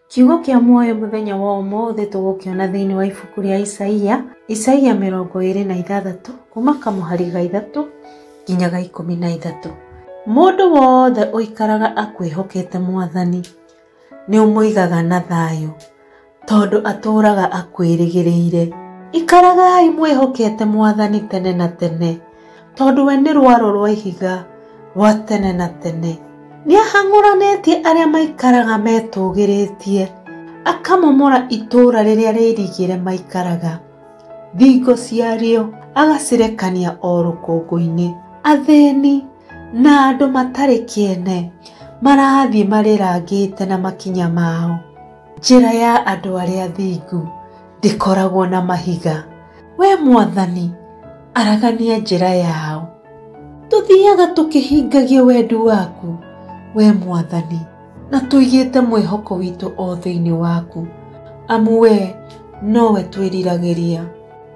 Kiugo kĩa muoyo mũthenya wa ũmũthĩ tũgũkĩona thĩinĩ wa ibuku rĩa Isaia, Isaia 26 kuma kamũhari ga 3 nginya ga 13. Mũndũ wothe ũikaraga akwĩhokete Mwathani nĩ ũmũigaga na thayũ, tondũ atũũraga akwĩrĩgĩrĩire. Ikaragai mwĩhokete Mwathani tene na tene, tondũ we nĩ rwaro rwa ihiga rwa tene na tene. Nĩahang'ũranĩtie arĩa maikaraga metũũgĩrĩtie, akamomora itũũra rĩrĩa rĩirigĩre maikaraga. Thingo ciarĩo agacirekania o rũkũngũ-inĩ. Athĩni na andũ matarĩ kĩene marathiĩ marĩrangĩte na makinya mao. Njĩra ya andũ arĩa athingu ndĩkoragwo na mahiga. We Mwathani, aragania njĩra yao. Tũthiaga tũkĩhingagia wendi waku, we Mwathani, na tũigĩte mwĩhoko witũ o thĩinĩ waku, amu we nowe twĩriragĩria.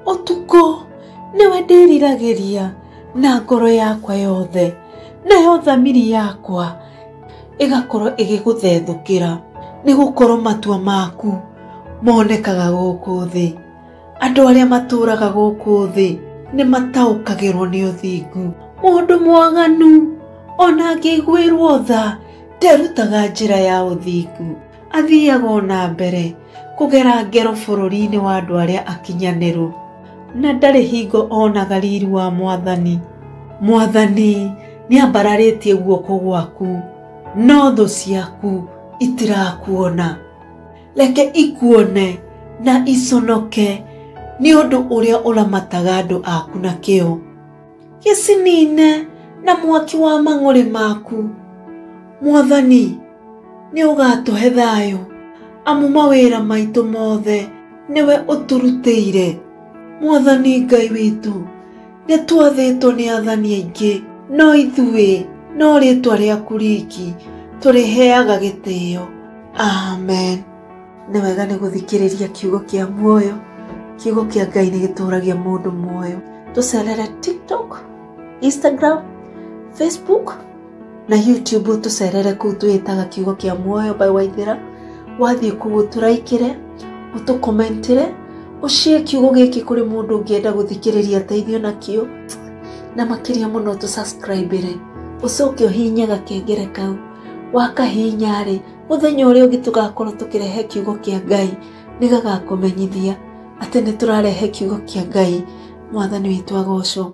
Ũtukũ nĩwe ndĩriragĩria na ngoro yakwa yothe, nayo thamiri yakwa ĩgakorwo ĩgĩgũthethũkĩra, nĩgũkorwo matua maku monekaga gũkũ thĩ. Andũ arĩa matũũraga gũkũ thĩ nĩ mataũkagĩrwo nĩ ũthingu. Mũndũ mwaganu ona angĩiguĩrwo tha nderutaga njĩra ya ũthingu. Athiaga o na mbere kũgera ngero bũrũri-inĩ wa andũ arĩa akinyanĩru, na ndarĩ hingo onaga riri wa Mwathani. Mwathani nĩambararĩtie guoko gwaku, no thũ ciaku itirakuona. Reke ikuone na iconoke nĩ ũndũ ũrĩa ũramataga andũ aku na kĩo. Gĩcinine na mwaki wa mang'ũrĩ maku. Mwathani, nĩ ũgatũhe thayũ, amu mawĩra maitũ mothe nĩwe ũtũrutĩire. Mwathani Ngai witũ, nĩ twathĩtwo nĩ athani aingĩ, no ithuĩ no rĩtwa rĩaku riki tũrĩheaga gĩtĩo. Amen. Nĩ wega nĩ gũthikĩrĩria kiugo kĩa muoyo. Kiugo kĩa Ngai nĩ gĩtũũragia mũndũ muoyo. Tũcerere TikTok, Instagram, Facebook na YouTube. Tũcerere kũu twĩtaga Kiugo kĩa Muoyo by Waithera. Wathiĩ kũu ũtũraikĩre, ũtũkomentĩre, ũshare kiugo gĩkĩ kũrĩ mũndũ ũngĩenda gũthikĩrĩria ateithio nakĩo, na makĩria mũno tũsubscribe-re, ũcoke ũhihinye gakengere kau. Wakahihinya rĩ, mũthenya ũrĩa ũngĩ tũgakorwo tũkĩrehe kiugo kĩa Ngai nĩ gagakũmenyithia atĩ nĩ tũrarehe kiugo kĩa Ngai. Mwathani witũ agocwo.